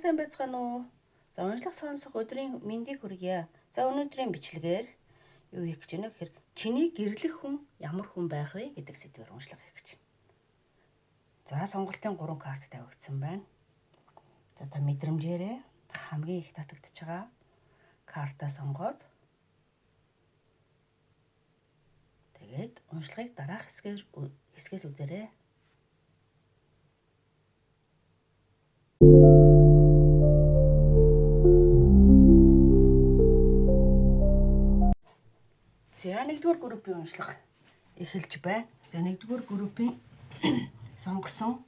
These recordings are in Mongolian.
Сайн байцгаана уу? За уншлах сонсох өдрийн мэндийг хүргье. За өнөөдрийн бичлэгээр юу хийх гэж байна гэхээр чиний гэрлэх хүн ямар хүн байх вэ гэдэг сэдвээр уншлага хийх гэж байна. За сонголтын 3 карт тавигдсан байна. За та мэдрэмжээрээ хамгийн их татагдж байгаа картаа сонгоод тэгээд уншлагыг дараах хэсгээс үзээрэй. За нэгдүгээр группийн уншлага эхэлж байна. За нэгдүгээр группийн сонгосон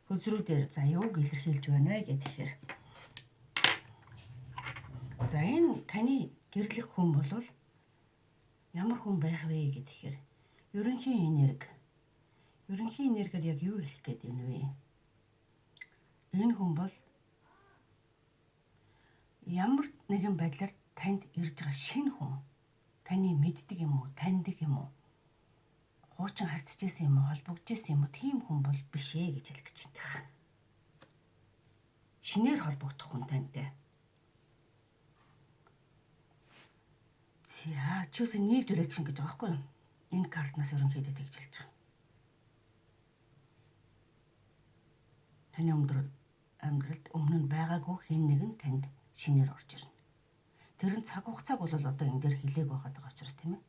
хөзрүүдээр за юуг илэрхийлж байна вэ гэхээр за энэ таны гэрлэх хүн бол ямар хүн байх вэ гэхээр ерөнхий энерги. Ерөнхий энергиэр яг юу хэлэх гээд байна вэ? Энэ хүн бол ямар нэгэн байдлаар танд ирж байгаа шинэ хүн. Таны мэддэг юм уу, таньдаг юм уу? Хуучин харьцаж байсан юм уу, холбогдож байсан юм уу? Тийм хүн бол биш ээ гэж хэлэх гэж байна. Шинээр холбогдох хүн тантай. За, choose a new direction гэж байгаа байхгүй юу? Энэ картнаас ерөнхийдөө тэгж хэлж байгаа. Таны амьдралд өмнө нь байгаагүй хэн нэгэн танд шинээр орж ирнэ. Тэр нь цаг хугацааг бол одоо энэ дээр хэлээг байгаа учраас тийм ээ.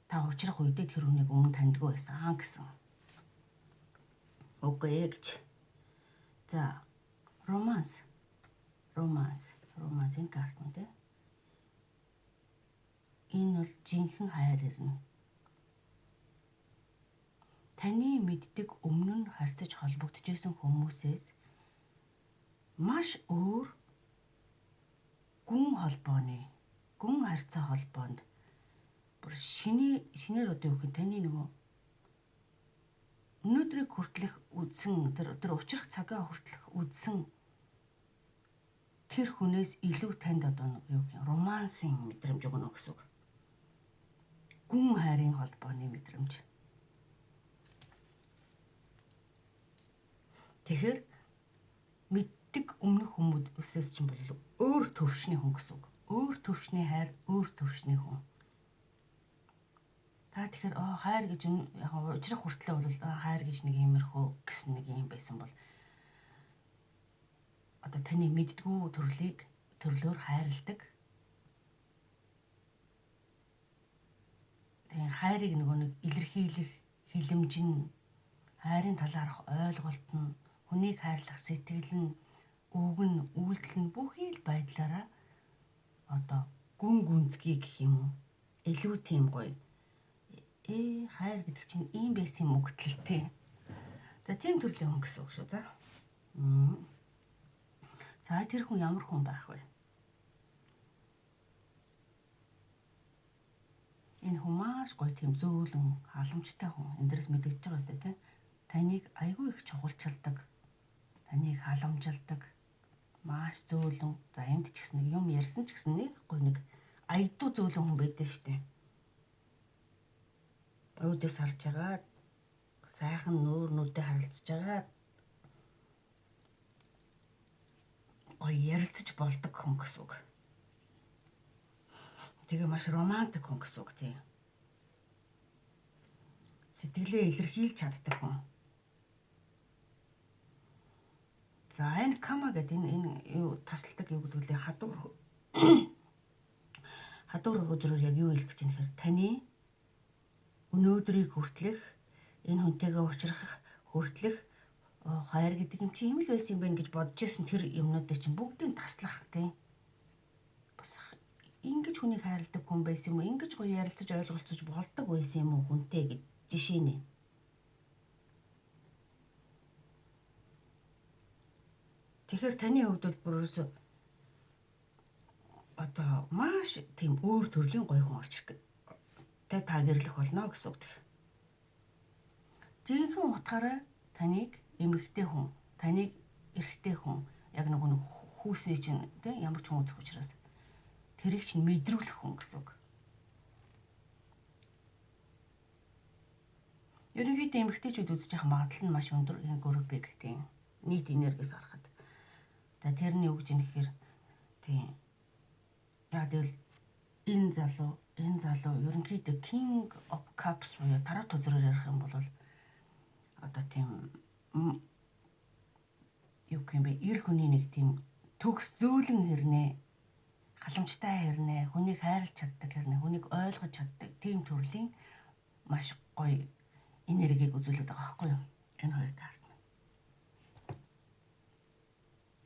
Та учрах үедээ тэр хүнийг өмнө таньдгүй байсан гэсэн. Үгүй ээ гэж. За, романс. Романс. Романсын карт нь тийм. Энэ бол жинхэнэ хайр ирнэ. Таны мэддэг өмнө нь харьцаж холбогдож байсан хүмүүсээс маш өөр гүн холбооны, гүн харьцаа холбоонд бүр шинээр одоо юу гэх юм таны нөгөө өнөөдрийг хүртэлх үзсэн тэр учрах цагаа хүртэлх үзсэн тэр хүнээс илүү танд одоо юу гэх юм романсын мэдрэмж өгнө гэсэн үг. Гүн хайрын холбооны мэдрэмж. Тэгэхээр мэддэг өмнөх хүмүүсээс чинь бол өөр төвшний хүн гэсэн үг. Өөр төвшний хайр, өөр төвшний хүн. Та тэгэхээр хайр гэж яг учрах хүртлээ бол хайр гэж нэг иймэрхүү гэсэн нэг юм байсан бол одоо таны мэддгүү төрлөөр хайрладаг. Тэгээ хайрыг нөгөө нэг илэрхийлэх хилэмж нь, хайрын талаарх ойлголт нь, хүнийг хайрлах сэтгэл нь, үг нь, үйлдэл нь бүхий л байдлаараа одоо гүн гүнзгий гэх юм уу? Илүү тийм гоё. Хайр гэдэг чинь ийм байсан юм үгтлэлтэй. За тийм төрлийн хүн гэсэн үг шүү. За. За тэр хүн ямар хүн байх вэ? Энэ хүн маш гоё тийм зөөлөн, халамжтай хүн. Энэ дээрээс мэдэгдэж байгаа үстэй тийм. Таныг айгүй их чухалчилдаг. Таныг халамжилдаг. Маш зөөлөн. За энд ч гэсэн нэг юм ярьсан ч гэсэн нэг гоё нэг аядуу зөөлөн хүн байдаг шүү дээ. Өөдөөс харж байгаа сайхан нүүр нүдээ харалцаж байгаа гоё ярилцаж болдог хүн гэсэн үг. Тэгээ маш романтик хүн гэсэн үг тийм. Сэтгэлээ илэрхийлж чаддаг хүн. За энэ кама гэдэг энэ юу тасалдаг юу гэдэг лээ хадуур хөзрөөр яг юу хэлэх гэж байна гэхээр таны өнөөдрийг хүртлэх энэ хүнтэйгээ уулзрах хүртлэх хайр гэдэг юм чи юм л байсан юм байна гэж бодож исэн тэр юмнуудыг чинь бүгдийг таслах тийм. Бас ингэж хүнийг хайрладаг хүн байсан юм уу? Ингэж гоё ярилцаж ойлголцож болдог байсан юм уу хүнтэй гэж жишээ нэ. Тэгэхээр таны хувьд бол бүр ерөөсөө одоо маш тийм өөр төрлийн гоё хүн орж ирэх гэдэг. Та гэрлэх болно гэсэн үг. Жинхэнэ утгаараа таныг эмэгтэй хүн, таныг эрэгтэй хүн яг нөгөө хүүсний чинь тийм ямар ч хүн үзэх учраас тэрийг чинь мэдрүүлэх хүн гэсэн үг. Ерөнхийдөө эмэгтэйчүүд үзэж явах магадлал нь маш өндөр энэ группийг тийм нийт энергиэс харахад. За тэрний юу гэж юм гэхээр тийм. Яг тэгвэл энэ залуу ерөнхийдөө King of Cups буюу тарот хөзрөөр ярих юм бол одоо тийм юу гэх юм бэ? Эр хүний нэг тийм төгс зөөлөн хэрнээ, халамжтай хэрнээ, хүнийг хайрлаж чаддаг хэрнээ, хүнийг ойлгож чаддаг тийм төрлийн маш гоё энергийг үзүүлээд байгаа байхгүй юу? Энэ хоёр карт маань.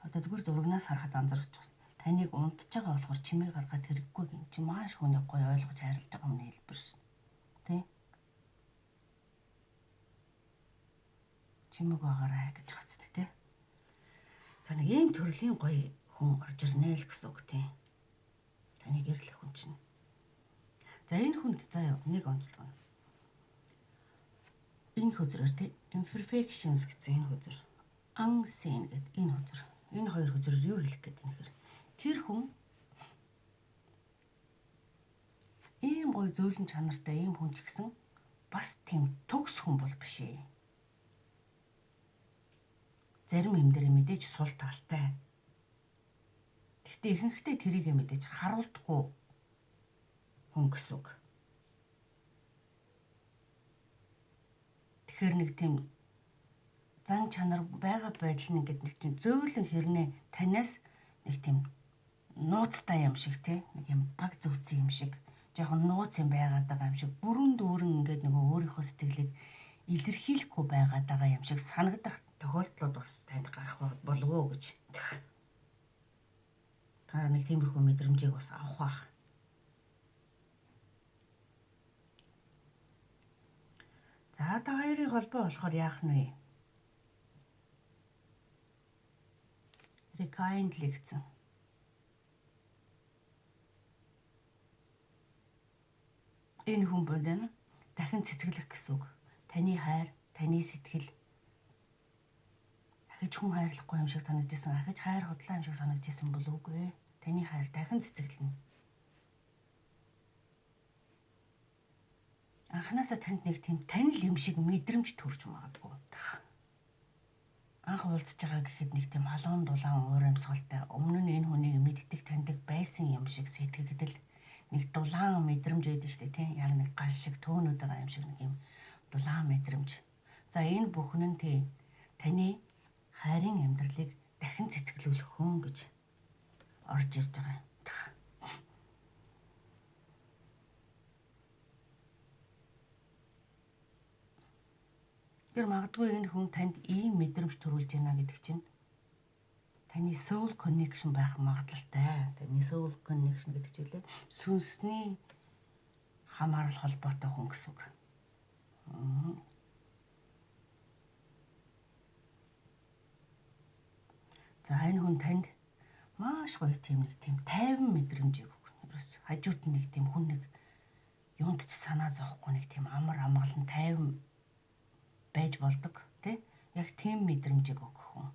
Одоо зүгээр зурагнаас харахад анзаарч байна. Таныг унтж байгаа болохоор чимээ гаргаад хэрэггүй юм чи маш хүнийг гоё ойлгож хайрлаж байгаа хүний хэлбэр шин. Тэ? Чимээг байгаарай гэж хацдаг тий. За, нэг ийм төрлийн гоё хүн орж ирнэ л гэсэн үг тий. Таны гэрлэх хүн чинь. За, энэ хүнд заа нэг онцлог нь. Энэ хөзрөөр тий, imperfections гэсэн энэ хөзөр. Unseen гэдэг энэ хөзөр. Энэ хоёр хөзрөөр юу хэлэх гээд байна гэхээр тэр хүн ийм гоё зөөлөн чанартай ийм хүн ч гэсэн бас тийм төгс хүн бол биш ээ. Зарим юм дээр мэдээж сул талтай. Гэхдээ ихэнхдээ тэрийг мэдээж харуулдаггүй хүн гэсэн үг. Тэгэхээр нэг тийм зан чанар байгаа байдал нь ингээд нэг тийм зөөлөн хэрнээ танаас нэг тийм нууцтай юм шиг тий, нэг юм баг зүүцсэн юм шиг, жоохон нууц юм байгаад байгаа юм шиг, бүрэн дүүрэн ингээд нөгөө өөрийнхөө сэтгэлийг илэрхийлэхгүй байгаад байгаа юм шиг санагдах тохиолдлууд бас танд гарах болов уу гэж. Та нэг тиймэрхүү мэдрэмжийг бас авах бах. За, та хоёрын холбоо болохоор яах нь вэ? Rekindle гэсэн. Энэ хүн байна дахин цэцэглэх гэсэн үг. Таны хайр, таны сэтгэл ахиж хүн хайрлахгүй юм шиг санагдчихсан, ахиж хайр худлаа юм шиг санагдчихсан бол үгүй ээ. Таны хайр дахин цэцэглэнэ. Анханасаа танд нэг тийм танил юм шиг мэдрэмж төрж магадгүй. Анх уулзж байгаа гэхэд нэг тийм халуун дулаан уур амьсгалтай, өмнө нь энэ хүнийг мэддэг, таньдаг байсан юм шиг сэтгэгдэл, нэг дулаан мэдрэмж байдаг шүү дээ, тийм, яг нэг гал шиг төөнөд байгаа юм шиг нэг юм дулаан мэдрэмж. За, энэ бүхэн нь тий таны хайрын амьдралыг дахин цэцэглүүлэх хүн гэж орж ирж байгаа юм. Тэр магадгүй энэ хүн танд ийм мэдрэмж төрүүлж байна гэдэг чинь таны soul connection байх магадлалтай. Таны soul connection гэдэг чинь лээ сүнсний хамаарал холбоотой хүн гэсэн үг. За, энэ хүн танд маш гоё тийм нэг тийм тайван мэдрэмжийг өгнө. Ерөөс хажууд нь нэг тийм хүн нэг юунд ч санаа зовхгүй, нэг тийм амар амгалан тайван байж болдог тий. Яг тийм мэдрэмжийг өгөх хүн.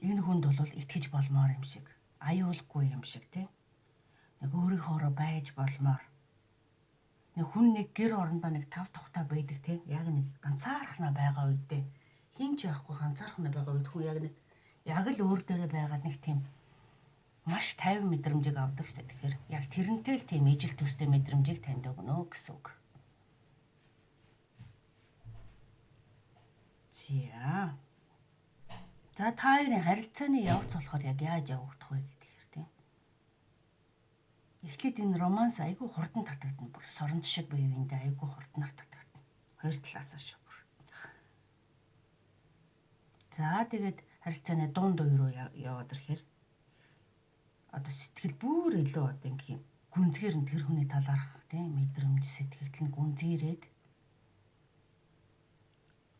Энэ хүнд бол итгэж болмоор юм шиг, аюулгүй юм шиг тий. Нэг өөрийнхөөрөө байж болмоор. Нэг хүн нэг гэр орондоо нэг тав тухтай байдаг тий. Яг нэг ганцаархнаа байгаа үедээ, хэн ч байхгүй ганцаархнаа байгаа үед хүн яг нэг яг л өөр дээрээ байгаад нэг тийм маш тайван мэдрэмжийг авдаг штэ. Тэгэхээр яг тэрнтэй л тийм ижил төстэй мэдрэмжийг танд өгнө гэсэн үг. За. За, та хоёрын харилцааны явц болохоор яг яаж явагдах вэ гэхээр тийм. Эхлээд энэ romance айгүй хурдан татагдана. Бүр соронт шиг бие биендээ айгүй хурднаар татагдана. Хоёр талаасаа шүү бүр. За, тэгээд харилцааны дунд үе рүү яваад ирэхээр одоо сэтгэл бүр илүү одоо ингээм гүнзгийр нь тэр хүний талаарх тийм мэдрэмж, сэтгэгдэл нь гүнзгийрээд.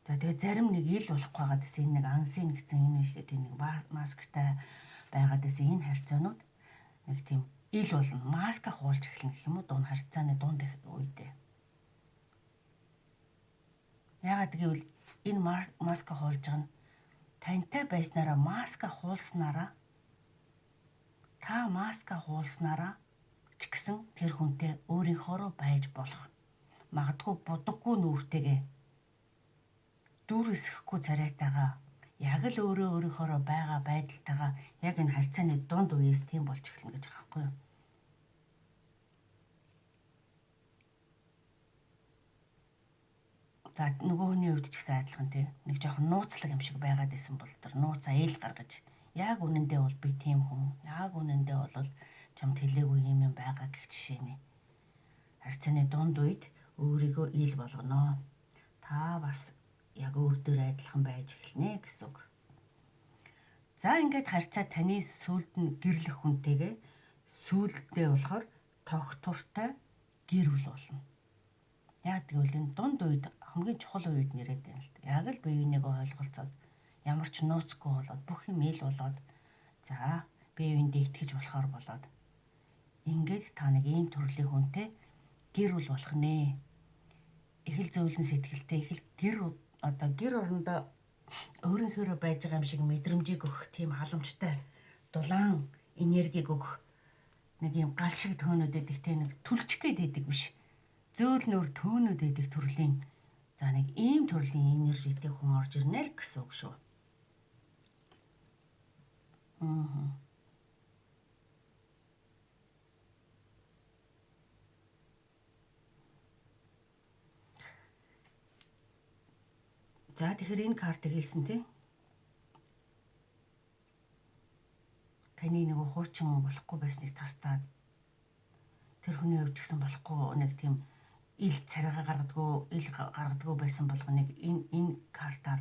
За, тэгээд зарим нэг ил болохгүй байгаад гэсэн энэ нэг unseen гэсэн энэ шүү дээ, тийм нэг масктай байгаад байсан энэ харьцаанууд нэг тийм ил болно. Маска хуулж эхэлнэ гэх юм уу, дунд харьцааны дунд үедээ. Яагаад гэвэл энэ маска хуулж байгаа нь тантай байснараа, маска хуулснараа, та маска хуулснараа ч гэсэн тэр хүнтэй өөрийнхөөрөө байж болох. Магадгүй будаггүй нүүртэйгээ, дүр эсэхгүй царайтайгаа Яг л өөрөө өөрийнхөөрөө байгаа байдалтайгаа яг энэ харьцааны дунд үеэс тийм болж эхэлнэ гэж байгаа байхгүй юу? За нөгөө хүний хувьд ч гэсэн адилхан тий. Нэг жоохон нууцлаг юм шиг байгаад исэн бол тэр нууцаа ил гаргаж яг үнэндээ бол би тийм хүн. Яг үнэндээ бол чамд хэлээгүй юм юм байгаа гэх жишээний. Харьцааны дунд үед өөрийгөө ил болгоно. Та бас яг өөр дээр адилхан байж эхэлнэ гэсэн үг. За ингээд харьцаа таны сүлд нь гэрлэх хүнтэйгээ сүулдээ болохоор тогтвортой гэр бүл болно. Яг тэгвэл энэ дунд үед хамгийн чухал үед нэрэд байна л да. Яг л бие бинийгөө ойлголцоод ямар ч нууцгүй болоод бүх юм ил болоод за бие биендээ итгэж болохоор болоод ингээд та нэг ийм төрлийн хүнтэй гэр бүл болох нэ. Их л зөөлөн сэтгэлтэй, их л гэр одоо гэр орондоо өөрийнхөөрөө байж байгаа юм шиг мэдрэмжийг өгөх тийм халамжтай дулаан энергийг өгөх нэг юм гал шиг төөнөд идэх те нэг түлчих гээд идэг биш. Зөөлнөөр төөнөд идэх төрлийн за нэг ийм төрлийн энержитэй хүн орж ирнэ л гэсэн үг шүү. Аа. За тэгэхээр энэ картыг хэлсэн тий. Таны нөгөө хуучин болохгүй байсныг тастаад тэр хүний хувьд ч гэсэн болохгүй нэг тийм ил царайгаа гаргадгүй, ил гаргадгүй байсан болгоныг энэ картаар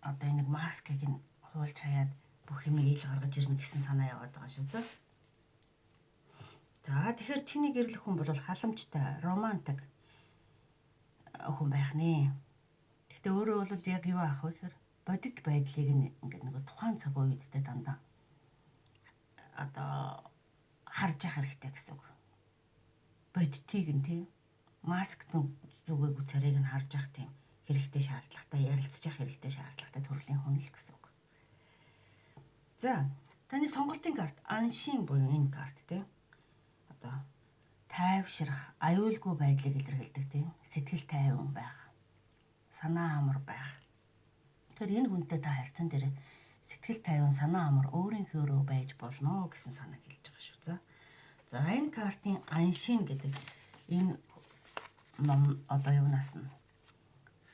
одоо энэ маскыг нь хуулж хаяад бүх юмыг ил гаргаж ирнэ гэсэн санаа яваад байгаа шүү дээ. За тэгэхээр чиний гэрлэх хүн бол халамжтай, романтик хүн байх нэ. Гэхдээ өөрөө бол яг юу аах вэ гэхээр бодит байдлыг ингээд нөгөө тухайн цаг үедээ дандаа одоо харж явах хэрэгтэй гэсэн үг. Бодитыг нь тийм маск зүгээгүй царайг нь харж явах тийм хэрэгтэй шаардлагатай, ярилцж явах хэрэгтэй шаардлагатай төрлийн хүн л гэсэн үг. За таны сонголтын карт аншин буюу энэ карт тийм одоо тайвшрах, аюулгүй байдлыг илэрхийлдэг тийм сэтгэл тайван байх, санаа амар байх. Тэгэхээр энэ хүнтэй та харьцан дээр сэтгэл тайван, санаа амар өөрийнхөөрөө байж болно гэсэн санааг хэлж байгаа шүү. За энэ картын аншин гэдэг энэ ном одоо юунаас нь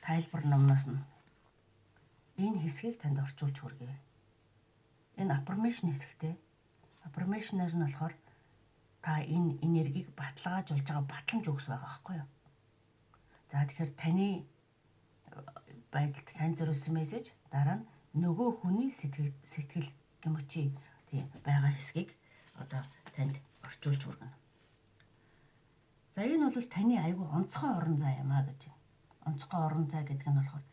тайлбар номноос нь энэ хэсгийг танд орчуулж хүргэе. Энэ affirmation хэсэгтэй. Affirmation-аар нь болохоор та энэ энергийг баталгаажуулж байгаа батламж өгс байгаа байхгүй юу? За тэгэхээр таны байдалд тань зориулсан мессеж дараа нь нөгөө хүний сэтгэл гэмчи тийм байгаа хэсгийг одоо танд орчуулж хүргэнэ. За энэ бол таны айгүй онцгой орон зай юм а гэж байна. Онцгой орон зай гэдэг нь болохоор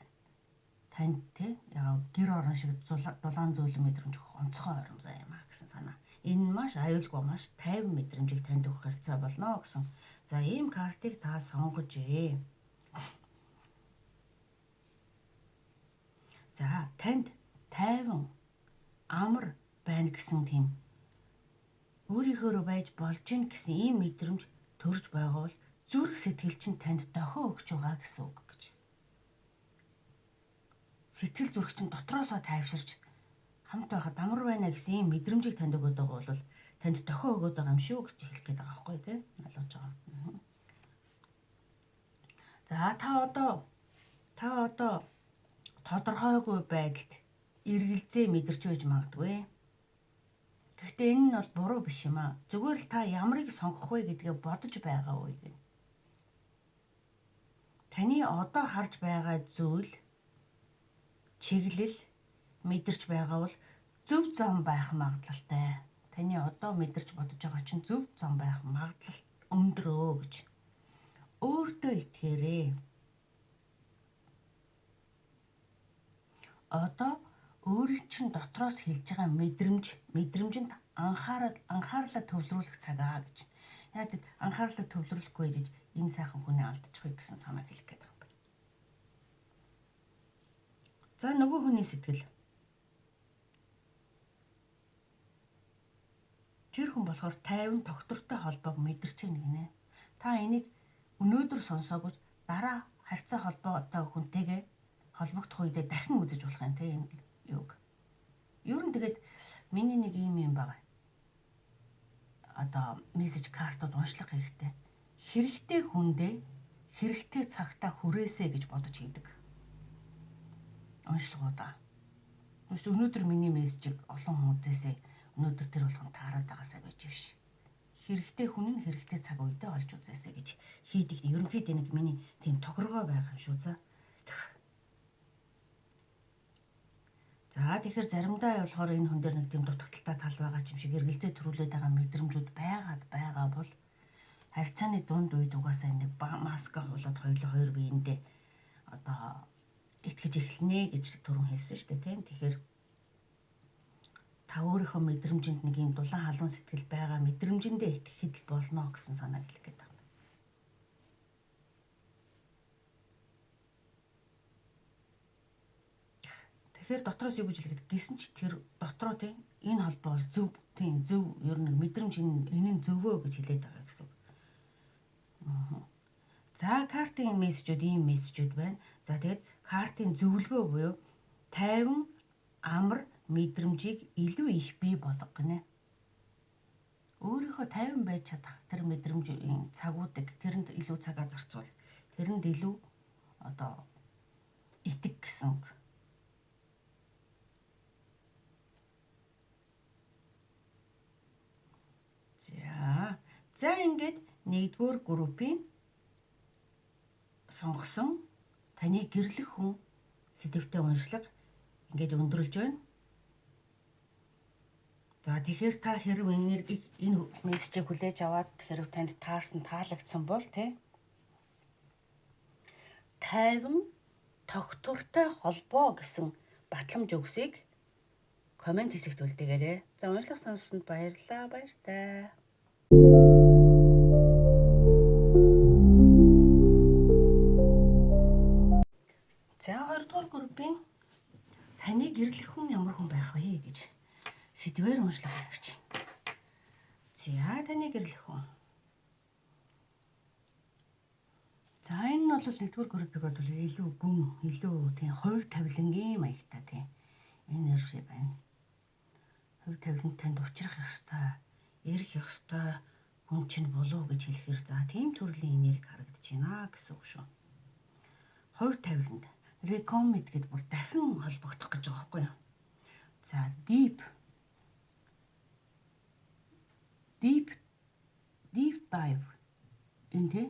танд тий яг гэр орон шиг дулаан зөөлөн мэдрэмж өгөх онцгой орон зай юм а гэсэн санаа. Энэ маш аюулгүй, маш тайван мэдрэмжийг танд өгөх харьцаа болно гэсэн. За ийм картыг та сонгожээ. За танд тайван амар байна гэсэн тийм өөрийнхөөрөө байж болж гин гэсэн ийм мэдрэмж төрж байгаа бол зүрх сэтгэл чинь танд дохио өгч байгаа гэсэн үг гэж. Сэтгэл зүрх чинь дотроосоо тайвширч хамт байхад амар байна гэсэн ийм мэдрэмжийг танд өгöd байгаа бол танд дохио өгöd байгаа юм шүү гэж хэлэх гээд байгаа байхгүй тий ойлгож байгаа. За та одоо тодорхойгүй байдалд эргэлзээ мэдэрч байж магадгүй. Гэхдээ энэ нь бол буруу биш юм аа. Зүгээр л та ямарыг сонгох вэ гэдгээ бодож байгаа үе гэнэ. Таны одоо харж байгаа зүйл чиглэл мэдэрч байгаа бол зөв зам байх магадлалтай. Таны одоо мэдэрч бодож байгаа чинь зөв зам байх магадлал өндрөө гэж. Өөртөө итгээрэй. Одоо өөрийн чинь дотроос хэлж байгаа мэдрэмжинд анхаарлаа төвлөрүүлэх цаг аа гэж. Яг анхаарлаа төвлөрүүлэхгүй гэж энэ сайхан хүнээ алдчихвэ гэсэн санааг хэлэх гээд байгаа юм байна. За нөгөө хүний сэтгэл. Тэр хүн болохоор тайван тогтвортой холбоог мэдэрч байна гинэ. Та энийг өнөөдөр сонсоогүй дараа харьцаа холбоотой хүнтэйгээ Холбогдох үедээ дахин үзэж болох юм те энэ юуг. Ер нь тэгээд миний нэг юм байгаа. Одоо мессеж картууд уншлах хэрэгтэй. Хэрэгтэй хүндээ хэрэгтэй цагтаа хүрээсэ гэж бодож хийдэг. Уншлагуудаа. Өнөөдөр миний мессежийг олон хүн үзээсэй. Өнөөдөр тэр болгон таарад байгаасаа байж биш. Хэрэгтэй хүн нь хэрэгтэй цаг үедээ олж үзээсэй гэж хийдэг. Ерөнхийдөө нэг миний тийм тохиргоо байгаа юм шүү за. За тэгэхээр заримдаа болохоор энэ хүн дээр нэг тийм дутагдaltaй тал байгаа ч юм шиг эргэлзээ төрүүлээд байгаа мэдрэмжүүд байгаад байгаа бол харьцааны дунд үед угаасаа нэг маска хуулаад хоёулаа хоёр биендээ одоо итгэж эхэлнэ гэж түрүүн хэлсэн шүү дээ тийм. Тэгэхээр та өөрийнхөө мэдрэмжинд нэг юм дулаан халуун сэтгэл байгаа мэдрэмжиндээ итгэхэд л болно гэсэн санааг хэлэх гээд байна. Тэгэхээр дотроос юу гэж хэлгээд гисэн ч тэр дотроо тийм энэ холбоо бол зөв тийм зөв ер нь мэдрэмж энэ нь зөвөө гэж хэлээд байгаа гэсэн. За картын мессежүүд ийм мессежүүд байна. За тэгээд картын зөвлөгөө буюу тайван амар мэдрэмжийг илүү их бий болго гинэ. Өөрийнхөө тайван байж чадах тэр мэдрэмжийн цагуудыг тэрэнд илүү цагаа зарцуул. Тэрэнд илүү одоо итэг гэсэн үг. За ингээд нэгдүгээр группийн сонгосон таны гэрлэх хүн сэдэвтэй уншлага ингээд өндөрлж байна. За тэгэхээр та хэрв энергийг энэ мессежийг хүлээж аваад хэрв танд таарсан таалагдсан бол тэ тайван тогтвортой холбоо гэсэн батламж үгсийг коммент хэсэгт үлдээгээрэй. За уншлага сонссонд баярлалаа. Баяртай. За 2 дугаар группийн таны гэрлэх хүн ямар хүн байх вэ гэж сэдвээр уншлага хийх гэж байна. За таны гэрлэх хүн. За энэ нь бол нэгдүгээр группийг бол илүү гүн, илүү тийм хувь тавилангийн маягтай тийм энерги байна. Хувь тавилан танд учрах ёстой, ирэх ёстой хүн чинь болов гэж хэлэхээр за тийм төрлийн энерги харагдаж байна гэсэн үг шүү. Хувь тавиланд recommit гэд бүр дахин холбогдох гэж байгаа байхгүй юу? За deep dive энэ тэ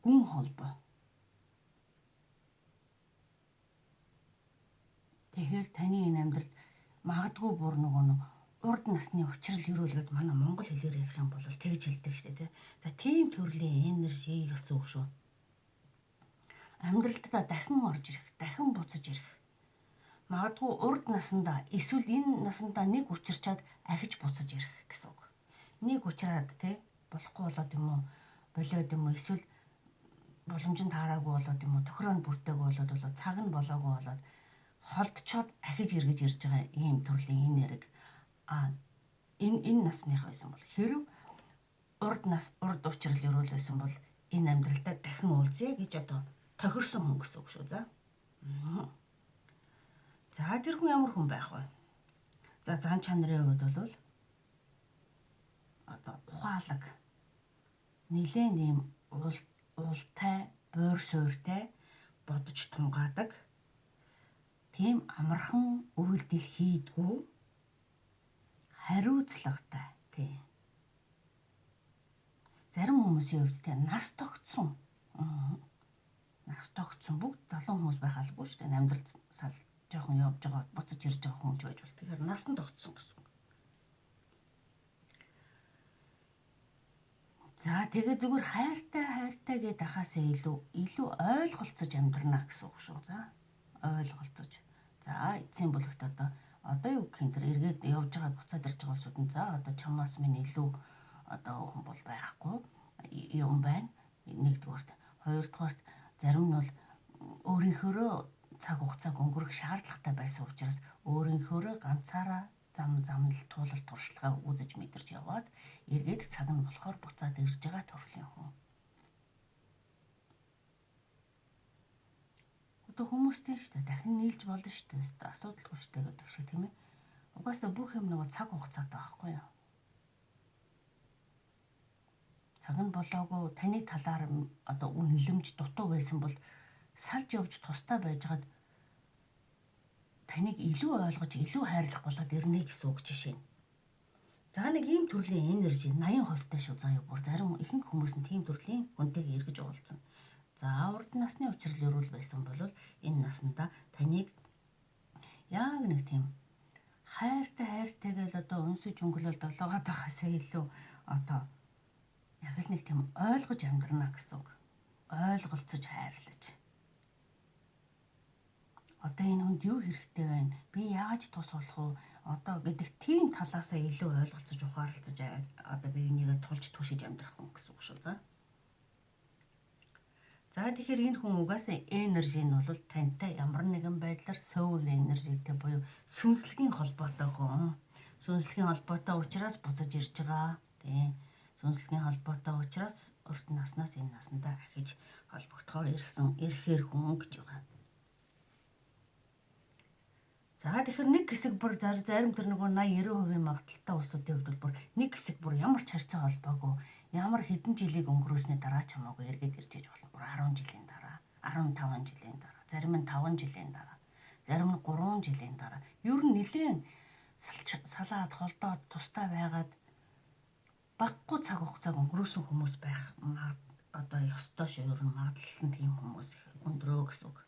гүн холбоо. Тэгэхээр таны энэ амьдрал магадгүй бүр нөгөө нэг урд насны учрал өрөөлгээд манай монгол хэлээр ярих юм бол тэгж хэлдэг шүү дээ. За тийм төрлийн энерги гэсэн үг шүү. Амьдралдаа дахин орж ирэх, дахин буцаж ирэх. Магадгүй урд насандаа эсвэл энэ насандаа нэг учирчаад ахиж буцаж ирэх гэсэн үг. Нэг учраад те болохгүй болоод юм уу, болиод юм уу, эсвэл боломж нь таараагүй болоод юм уу, тохироо нь бүрдээгүй болоод цаг нь болоогүй болоод холдчоод ахиж эргэж ирж байгаа ийм төрлийн энерги. А энэ насныхаа байсан бол хэрв урд нас урд учрал өрөөл байсан бол энэ амьдралдаа дахин уулзъя гэж одоо тохирсон хүн гэсэн үг шүү. За. За тэр хүн ямар хүн байх вэ? За зан чанарын хувьд бол одоо ухаалаг, нэлээд ийм уултай, буур суурьтай, бодож тунгаадаг, тийм амархан үйлдэл хийдгүү, хариуцлагатай тий. Зарим хүмүүсийн хувьд тий нас тогтсон. Нас тогтсон бүгд залуу хүмүүс байх албагүй шүү дээ. Амьдрал сал жоохон явж байгаа, буцаж ирж байгаа хүн ч байж бол. Тэгэхээр нас нь тогтсон гэсэн. За тэгээ зүгээр хайртай хайртай гэдээ ахаасаа илүү ойлголцож амьдрна гэсэн үг шүү. За ойлголцож. За эцсийн бүлэгт одоо юу гэх юм тэр эргээд явж байгаа буцаад ирж байгаа улсууд нь за одоо чамаас минь илүү одоо хүн бол байхгүй юм байна. Нэгдүгээрт, хоёрдугаарт зарим нь бол өөрийнхөөрөө цаг хугацааг өнгөрөх шаардлагатай байсан учраас өөрийнхөөрөө ганцаараа зам замнал туулал туршлагаа үзэж мэдэрч яваад эргээд цаг нь болохоор буцаад ирж байгаа төрлийн хүн. Одоо хүмүүстэй шүү дээ. Дахин нийлж болно шүү дээ. Асуудалгүй шүү дээ гэдэг шиг тийм ээ. Угаасаа бүх юм нөгөө цаг хугацаатай байхгүй юу? Цаг нь болоогүй таны талаар одоо үнэлэмж дутуу байсан бол салж явж тусдаа байжгаад таныг илүү ойлгож, илүү хайрлах болоод ирнэ гэсэн үг жишээ нь. За нэг ийм төрлийн energy 80% таа шүү заа юу бүр зарим ихэнх хүмүүс нь тийм төрлийн хүнтэйг эргэж уулзсан. За урд насны учрал өрүүл байсан бол энэ наснда таныг яг нэг тийм хайртай хайртай гэж одоо өнсөж өнгөлөл долоогоод байхаасаа илүү одоо яг л нэг тийм ойлгож амьдрна гэсэн үг. Ойлголцож хайрлаж. Одоо энэ хүнд юу хэрэгтэй байна? Би яаж тус болох вэ? Одоо гэдэг тийм талаасаа илүү ойлголцож ухаарлцаж одоо би энийгээ тулж түшиж амьдрах хүн гэсэн үг шүү. За. За тэгэхээр энэ хүн угаасаа energy нь бол тантай ямар нэгэн байдлаар soul energy-тэй буюу сүнслэгийн холбоотой хүн. Сүнслэгийн холбоотой учраас буцаж ирж байгаа. Тийм. Сүнслэгийн холбоотой учраас урт наснаас энэ наснда ахиж холбогдохоор ирсэн ирэхээр хүн гэж байгаа. За тэгэхээр нэг хэсэг бүр зарим тэр нөгөө 80 90% магадлалтай улсуудын хувьд бол бүр нэг хэсэг бүр ямар ч харьцаа холбоогүй ямар хэдэн жилийг өнгөрөөсний дараа ч хамаагүй эргээд ирж иж болно. Бүр 10 жилийн дараа, 15 жилийн дараа, зарим нь 5 жилийн дараа, зарим нь 3 жилийн дараа. Ер нь нэлээд салаад холдоод тустай байгаад баггүй цаг хугацааг өнгөрөөсөн хүмүүс байх одоо ёстой шүү. Ер нь магадлал нь тийм хүмүүс их өндрөө гэсэн үг.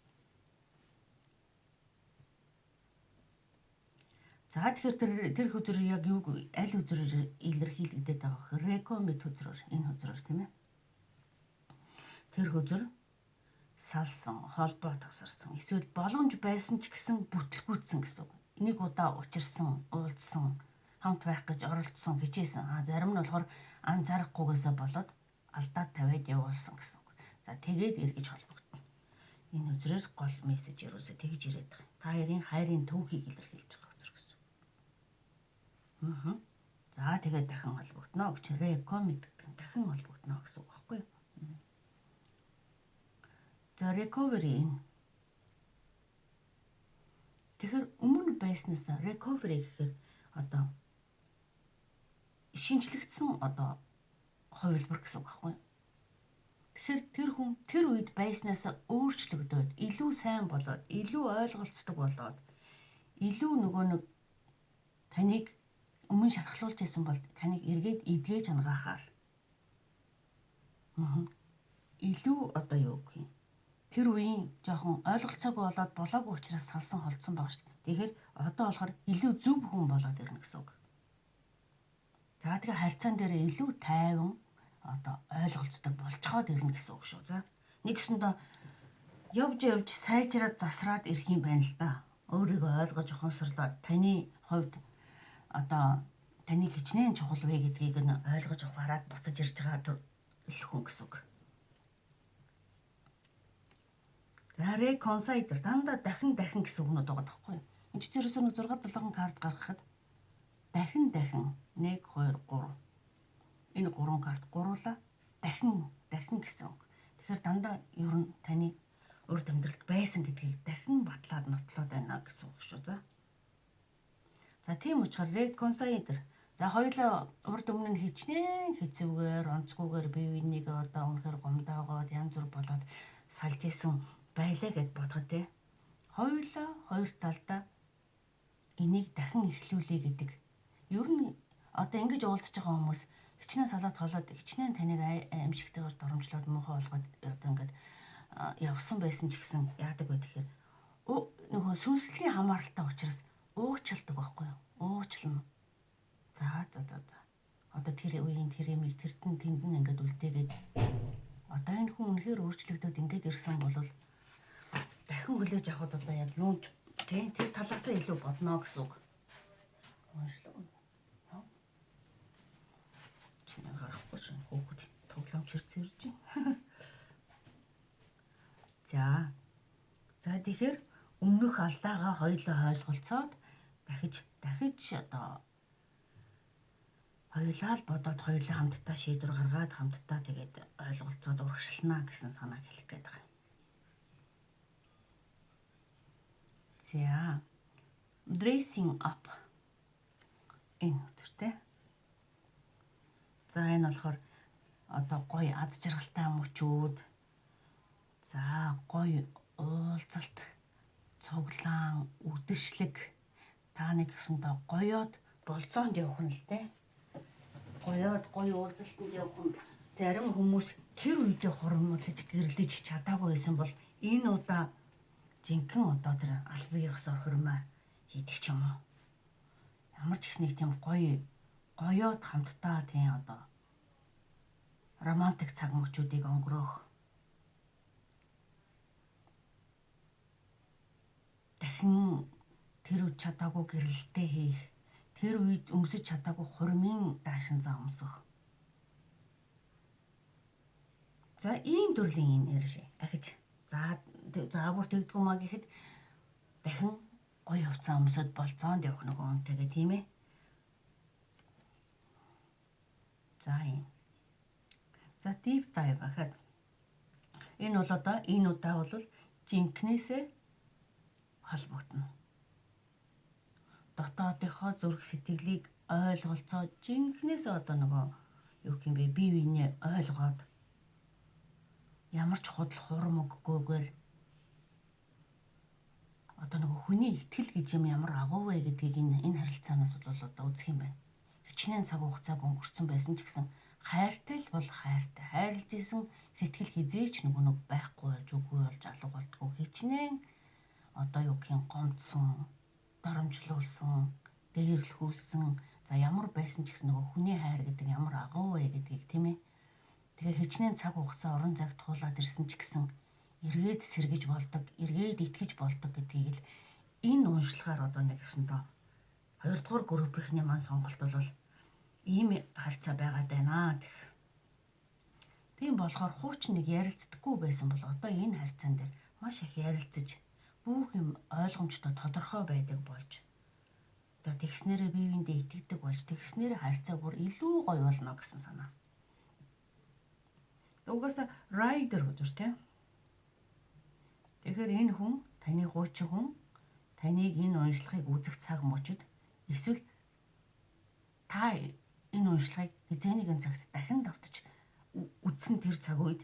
За тэгэхээр тэр хөзөр яг юуг аль хөзрөөр илэрхийлэгдээд байгаа вэ? Recommit хөзрөөр, энэ хөзрөөр тийм ээ. Тэр хөзөр салсан, холбоо тасарсан, эсвэл боломж байсан ч гэсэн бүтлгүүцсэн гэсэн үг. Нэг удаа учирсан, уулзсан, хамт байх гэж оролдсон, хичээсэн. А зарим нь болохоор анзаарахгүйгээсээ болоод алдаа тавиад явуулсан гэсэн үг. За тэгээд эргэж холбогдно. Энэ хөзрөөс гол мессеж ерөөсөө тэгж ирээд байгаа. Та хоёрын хайрын түүхийг илэрхийлж байгаа. За тэгээд дахин холбогдно гэж recommit гэдэг нь дахин холбогдно гэсэн үг байхгүй юу? За recovery энэ. Тэгэхээр өмнө байснаас recovery гэхээр одоо шинжлэгдсэн одоо хувилбар гэсэн үг байхгүй юу? Тэгэхээр тэр хүн тэр үед байснаас өөрчлөгдөөд илүү сайн болоод, илүү ойлголцдог болоод, илүү нөгөө нэг таныг өмнө шархлуулж исэн бол таныг эргээд эдгэж ангаахаар илүү одоо юу гэх юм. Тэр үеийн жоохон ойлголцоогүй болоод болоогүй учраас салсан холдсон байгаа шүү дээ. Тэгэхээр одоо болохоор илүү зөв хүн болоод ирнэ гэсэн үг. За тэгээ харьцаан дээр илүү тайван одоо ойлголцдог болцоход ирнэ гэсэн үг шүү. За нэгсэндээ явж явж сайжраад засраад ирэх юм байна л да. Өөрийгөө ойлгож ухамсарлаад таны хувьд одоо таныг хичнээн чухал вэ гэдгийг нь ойлгож ухаарад буцаж ирж байгаа төрөл хүн гэсэн үг. За reconsider дандаа дахин дахин гэсэн үгнүүд байгаа байхгүй юу? Энд чинь ерөөсөө нэг 6 7 карт гаргахад дахин дахин 1 2 3 энэ 3 карт гуруула дахин дахин гэсэн үг. Тэгэхээр дандаа ер нь таны урд амьдралд байсан гэдгийг дахин батлаад нотлоод байна гэсэн үг шүү. За. За тийм учраас reconsider. За хоёулаа урд өмнө нь хичнээн хэцүүгээр, онцгүйгээр бие биенийг одоо үнэхээр гомдоогоод янз бүр болоод салж исэн байлаа гэд бодгоо те. Хоёулаа хоёр талдаа энийг дахин эхлүүлэе гэдэг. Ер нь одоо ингэж уулзж байгаа хүмүүс хичнээн салаад холоод хичнээн таныг аимшигтайгаар доромжлоод муухай болгоод одоо ингээд явсан байсан ч гэсэн яадаг вэ гэхээр нөгөө сүнслэгийн хамааралтай учраас уучладаг байхгүй юу? Уучлана. За за за за. Одоо тэр үеийн тэр юмыг тэрдэн тэнд нь ингээд үлдээгээд одоо энэ хүн үнэхээр өөрчлөгдөд ингээд ирсэн бол дахин хүлээж авахд одоо яг юунч тий тэр талаасаа илүү бодно гэсэн үг. Уншлаа. Чиний харахгүй чинь хүүхэд тоглоомч ирсэн ирж байна. За. За тэгэхээр өмнөх алдаагаа хоёулаа ойлголцоод дахиж одоо хоёулаа л бодоод хоёулаа хамтдаа шийдвэр гаргаад хамтдаа тэгээд ойлголцоод урагшлана гэсэн санааг хэлэх гээд байгаа юм. За, dressing up энэ өдөртэй. За, энэ болохоор одоо гоё аз жаргалтай мөчүүд, за, гоё уулзалт, цуглаан, үдэшлэг, та нэг гэсэндээ гоёод болзоонд явах нь л дээ. Гоёод гоё уулзалтанд явах нь. Зарим хүмүүс тэр үедээ хуримлаж гэрлэж чадаагүй байсан бол энэ удаа жинхэнэ одоо тэр албан ёсоор хуримаа хийдэг ч юм уу. Ямар ч гэсэн нэг тийм гоё гоёод хамтдаа, тийм, одоо романтик цаг мөчүүдийг өнгөрөөх, дахин тэр үед чадаагүй гэрлэлтээ хийх, тэр үед өмсөж чадаагүй хурмын даашин заа өмсөх. За, ийм төрлийн energy ахиж. За, заавар тэгдэггүй маа гэхэд дахин гоё хувцас өмсөд болцоонд явах нөгөө үнтэйгээ, тийм ээ. За, ийм. За, deep dive ахад энэ бол одоо энэ удаа бол жинкнээсээ холбогдоно. Дотоодынхоо зүрх сэтгэлийг ойлголцоо, жинкнээсээ одоо нөгөө юу гэх юм бэ, бие биенээ ойлгоод, ямар ч худал хурам өгөхгүйгээр, одоо нөгөө хүний итгэл гэж юм ямар агуу вэ гэдгийг энэ харилцаанаас бол одоо үзэх юм байна. Хичнээн цаг хугацааг өнгөрцөн байсан ч гэсэн хайртай л бол хайртай. Хайрлаж исэн сэтгэл хэзээ ч нөгөө нэг байхгүй болж, үгүй болж, алга болдгоо. Хичнээн одоо юу гэх юм, гомдсон, доромжлуулсан, дээрлэхүүлсэн, за, ямар байсан ч гэсэн нөгөө хүний хайр гэдэг ямар агуу вэ гэдгийг, тийм ээ. Тэгэхээр хичнээн цаг хугацаа, орон зайг туулаад ирсэн ч гэсэн эргээд сэргэж болдог, эргээд итгэж болдог гэдгийг л энэ уншлагаар одоо нэг гэсэндээ хоёрдугаар группийнхний маань сонголт бол ийм харьцаа байгаад байна гэх. Тийм болохоор хуучин нэг ярилцдаггүй байсан бол одоо энэ харьцаан дээр маш их ярилцаж, бүх юм ойлгомжтой, тодорхой байдаг болж, за, тэгснээрээ бие биендээ итгэдэг болж, тэгснээрээ харьцаа бүр илүү гоё болно гэсэн санаа. Угаасаа rider үзэр, тийм. Тэгэхээр энэ хүн, таны хуучин хүн таныг энэ уншлагыг үзэх цаг мөчид эсвэл та энэ уншлагыг хэзээ нэгэн цагт дахин давтаж үзсэн тэр цаг үед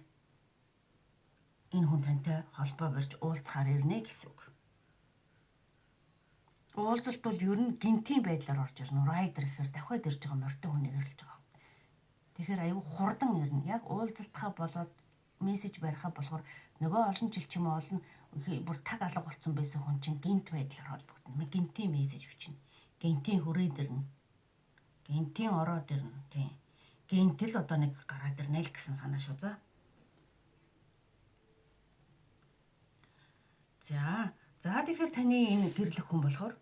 энэ хүн тантай холбоо барьж уулзахаар ирнэ гэсэн үг. Уулзалт бол ер нь гэнэтийн байдлаар орж ирнэ. Rider гэхээр давхиад ирж байгаа морьтой хүнийг эрлэж байгаа. Тэгэхээр аюу хурдан ирнэ. Яг уулзалтахаа болоод мессеж барихаа болохоор нөгөө олон жил ч юм уу, олон бүр таг алга болсон байсан хүн чинь гэнэт байдлаар холбогдно. Гэнэтийн мессеж бичнэ. Гэнэтийн хүрээд ирнэ. Гэнэтийн ороод ирнэ. Тийм. Гэнэтэл одоо нэг гараад ирнэ л гэсэн санаа шүү, за. За, за, тэгэхээр таны энэ гэрлэх хүн болохоор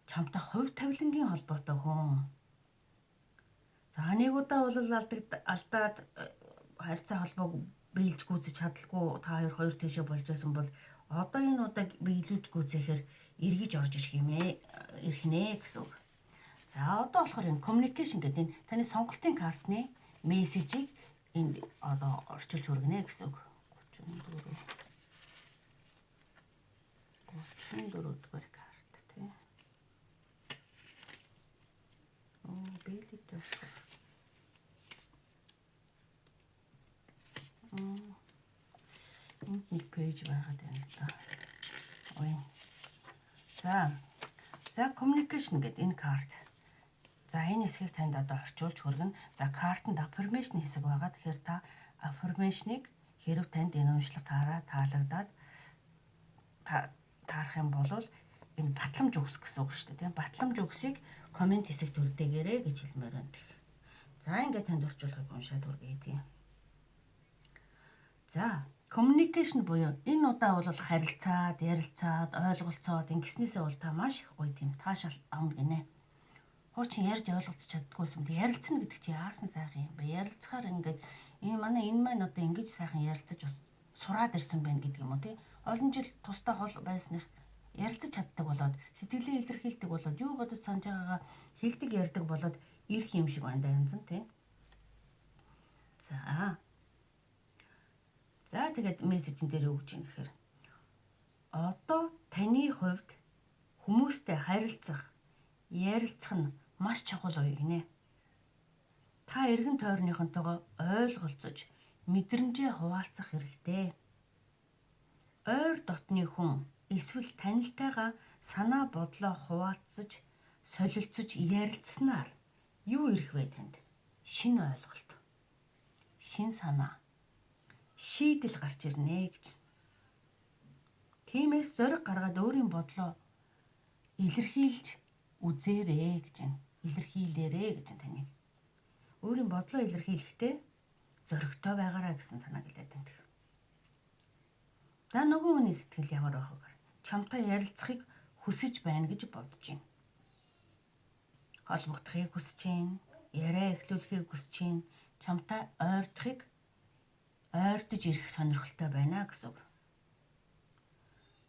чамтай хувь тавилангийн холбоотой хүн. За, нэг удаа бол алдаад харьцаа холбоог биелж гүйцэж чадалгүй та хоёр хоёр тийшээ болж байсан бол одоо энэ удаа биелүүлж гүйцэхээр эргэж орж ирэх юм ээ, ирэх нэ гэсэн үг. За, одоо болохоор энэ communication гэдэг энэ таны сонголтын картны мессежийг энд одоо орчуулж хүргэнэ гэсэн үг. 34 дугаар карт, тий. Оо, бэлэгтэй болохоор. Энд нэг page байгаад байна л да. Ой. За. За, communication гэдэг энэ карт. За, энэ хэсгийг танд одоо орчуулж хүргэнэ. За, картанд affirmation хэсэг байгаа. Тэгэхээр та affirmation-ыг хэрв танд энэ уншлага таалагдаад таарах юм бол энэ батламж өгс гэсэн үг шүү дээ, тийм. Батламж өгсийг comment хэсэгт үлдээгээрэй гэж хэлмээр байна. За, ингээд танд орчуулгыг уншаад хүргэе, тийм. За, communication буюу энэ удаа бол харилцаад, ярилцаад, ойлголцоод ингэснээсээ бол та маш их гоё тийм таашаал авна гинэ. Хуучин ярьж ойлголцож чаддгүйсэн бол ярилцна гэдэг чи яасан сайхан юм бэ? Ярилцахаар ингээд энэ манай энэ маань одоо ингэж сайхан ярилцаж бас сураад ирсэн байна гэдэг юм уу, тий? Олон жил тусдаа хол байсных ярилцаж чаддаг болоод, сэтгэлээ илэрхийлдэг болоод, юу бодож санаж байгаагаа хэлдэг, ярьдаг болоод ирэх юм шиг байна да, янз нь, тий. За. За, тэгээд мессежин дээр юу гэж юм гэхээр Одоо таны хувьд хүмүүстэй харилцах, ярилцах нь маш чухал үе гинэ. Та эргэн тойрныхонтойгоо ойлголцож, мэдрэмжээ хуваалцах хэрэгтэй. Ойр дотны хүн эсвэл танилтайгаа санаа бодлоо хуваалцаж, солилцож ярилцсанаар юу ирэх вэ танд? Шинэ ойлголт, шин санаа, шийдэл гарч ирнэ гэж. Тиймээс зориг гаргаад өөрийн бодлоо илэрхийлж үзээрэй гэж байна. Илэрхийлээрэй гэж таныг. Өөрийн бодлоо илэрхийлэхдээ зоригтой байгаараа гэсэн санааг хэлээд байна. За, нөгөө хүний сэтгэл ямар байх вэ? Чамтай ярилцахыг хүсэж байна гэж бодож байна. Холбогдохыг хүсэж байна, яриа эхлүүлэхийг хүсэж байна, чамтай ойртохыг, ойртож ирэх сонирхолтой байна гэсэн үг.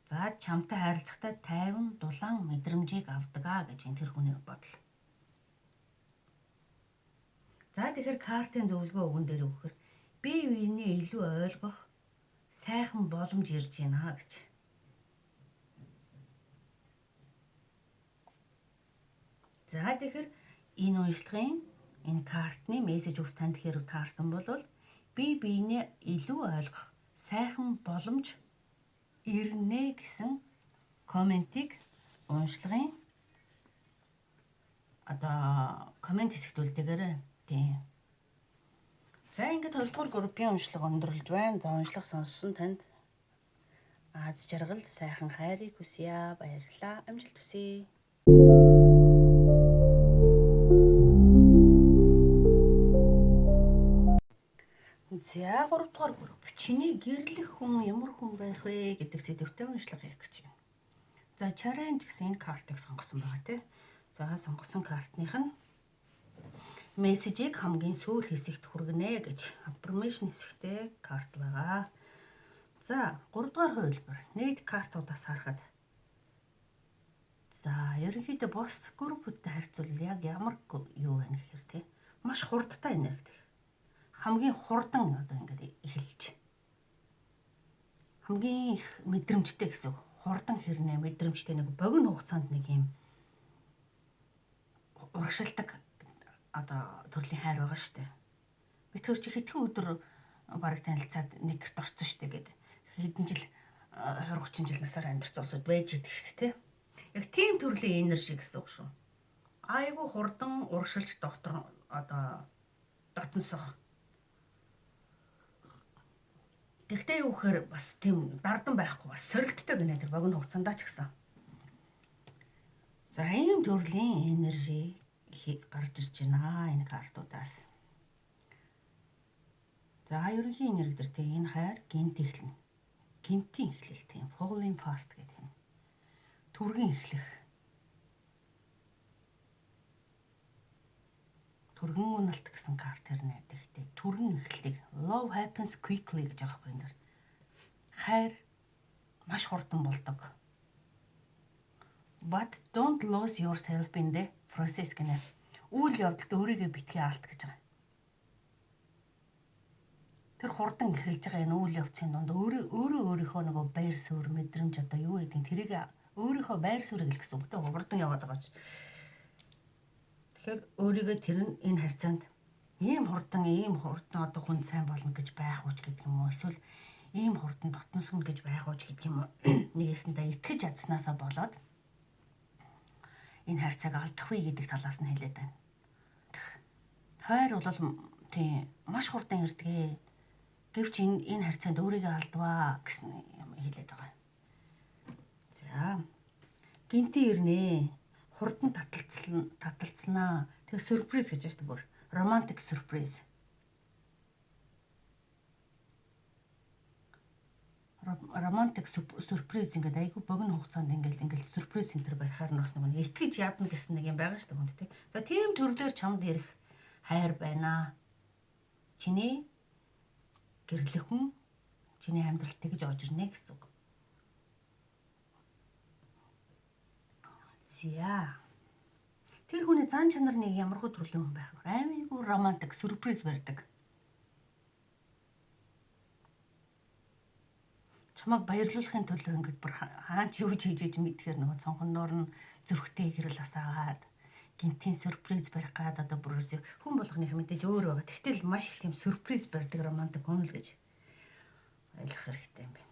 За, чамтай харилцахдаа тайван дулаан мэдрэмжийг авдаг аа гэж энэ тэр хүний бодол. За, тэгэхээр картын зөвлөгөө өгөн дээр өгөхөр бие биенээ илүү ойлгох сайхан боломж ирж байна гэж. За, тэгэхээр энэ уншлагын, энэ картны мессеж үгс танд хэрэг таарсан бол бие биенээ илүү ойлгох сайхан боломж ирнэ гэсэн comment ийг уншлагын одоо comment хэсэгт үлдээгээрэй. Тийм. За, ингээд хоёрдугаар группийн уншлага өндөрлөж байна. За, уншлага сонссон танд аз жаргал, сайхан хайрыг хүсье. Баярлалаа. Амжилт хүсье. За, 3 дугаар групп. Чиний гэрлэх хүн ямар хүн байх вэ гэдэг сэдэвтэй уншлага хийх гэж байна. За, Challenge гэсэн энэ картыг сонгосон байгаа, тий. За, сонгосон картных нь мессежийг хамгийн сүүл хэсэгт хүргэнэ гэж affirmation хэсэгтэй карт байгаа. За, 3 дугаар хувилбар нийт картуудаас харахад, за, ерөнхийдөө бус группүүдтэй харьцуул яг ямар юу байна гэхээр, тий, маш хурдтай энерги. Хамгийн хурдан одоо ингээд эхэлж, хамгийн их мэдрэмжтэй гэсэн үг. Хурдан хэрнээ мэдрэмжтэй, нэг богино хугацаанд нэг юм урагшилдаг одоо төрлийн хайр байгаа штэ. Би тэр чи хэдхэн өдөр бараг танилцаад нэг гэрт орсон штэ гэд хэдэн жил, 20 30 жил насаар амьдарсан улсууд байж идэг штэ, тий. Яг тийм төрлийн энерги гэсэн үг шүү. Айгу хурдан урагшилж доктор одоо дотносох. Гэхдээ юу гэхээр бас тийм дардан байхгүй, бас сорилттой гинэ тэр богино хугацаанд ч гэсэн. За, ийм төрлийн энерги гарч ирж байна энэ картуудаас. За, ерөнхий энерги дээр тийм энэ хайр гэнэт эхлэнэ. Гэнэтийн эхлэл, тийм falling fast гэдэг юм. Түргэн эхлэх. Түргэн уналт гэсэн карт хэрнээ. Тэгтээ түргэн эхлэлийг love happens quickly гэж байгаа байхгүй энэ дэр. Хайр маш хурдан болдог. But don't lose yourself in the process гинэ. Үйл явдалд өөрийгөө битгий алт гэж байгаа. Тэр хурдан эхэлж байгаа энэ үйл явцын дунд өөрөө өөрөө өөрийнхөө нөгөө байр суурь, мэдрэмж, одоо юу гэдэг тэрийг, өөрийнхөө байр суурийг хэлэх гэсэн үг те, хурдан яваад байгаа ч. Тэгэхээр өөрийгөө тэр нь энэ харьцаанд ийм хурдан, ийм хурдан одоо хүн сайн болно гэж байх уу ч гэдэг юм уу, эсвэл ийм хурдан дотносон гэж байх уу ч гэдэг юм уу, нэгэсэндээ итгэж чадснаасаа болоод энэ харьцааг алдах вэ гэдэг талаас нь хэлээд байна. Хайр бол тийм маш хурдан ирдэг. Гэвч энэ харьцаанд өөрийгөө алдваа гэсэн юм хэлээд байгаа. За. Гэнэтийн ирнэ. Хурдан таталцсан таталцнаа. Тэг surprise гэж байна шүү дээ бүр. Romantic surprise. Romantic surprise, ингээд айгүй богино хугацаанд ингээд surprise center барихаар нь бас нэг итгэж ядна гэсэн нэг юм байгаа шүү дээ хүнд, тий. За, тийм төрлөөр чамд ирэх хайр байна. Чиний гэрлэх хүн чиний амьдралд тэгж орж ирнэ гэсэн үг. За. Тэр хүний зан чанар нэг ямар хөө төрлийн хүн байх вэ? Аймигүй романтик surprise барьдаг. Чамайг баярлуулахын төлөө ингээд бүр хаан ч юу ч хийж иж мэдхээр нөгөө цонхон нуур нь зүрхтэй гэрэл асаагаад гинтийн сюрприз барих гад одоо бүр ерөөсөө хүн болгоных мэдээж өөр байгаа. Тэгтэл маш их тийм сюрприз барьдаг романтик хүн л гэж ойлгох хэрэгтэй юм байна.